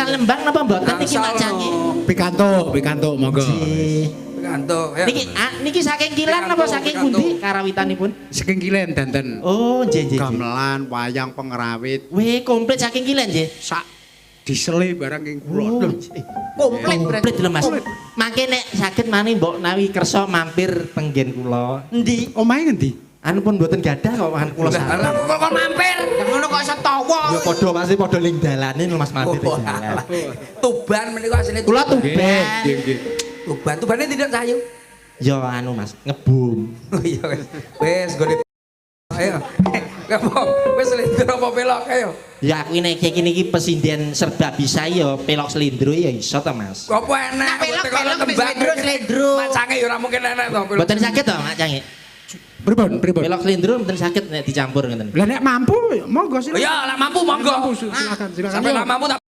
Angsal nembang napa mboten niki Angsal, macange? no. Pikantuk, pikantuk monggo. Nggih. Pikantuk. Ya. Niki niki saking kilan napa saking pundi karawitanipun? Saking kilen danten. Oh, nggih nggih. Gamelan, wayang, pengrawit, Weh, komplit saking kilen nggih. Sak disele barang ing kula. Oh, Lho. Komplit berarti. Komplit lho, Mas. Mangke nek saged mani mbok nawi kersa mampir tenggen kula. Endi? Omahe ngendi? Anu pun mboten gadah kok anu kula Lah, sareng. lah, kok kon mampir? Lah ngono kok iso tawa. Ya padha pasti padha ning dalane lho Mas mampir Oh, ning dalan. alah. Tuban menika asline. Kula Tuban. Nggih, nggih. Tuban. Tubane tidak sayu. Ya anu Mas, ngebum. Oh iya wis. Wis gone. Ayo. Apa? Wis slendro apa pelok ayo. Ya aku nek iki niki pesinden serba bisa ya pelok slendro ya iso to Mas. Apa enak? Nah, pelok, Teko pelok, tembang. slendro, slendro. Macange ya ora mungkin enak to pelok. Mboten saged to Mak Cange. Pripun, pripun? Pelok slendro mboten saged nek dicampur ngoten. Lah nek mampu monggo Oh silakan. iya, lah mampu monggo. Mampu silakan, silakan. Sampai lah mampu tak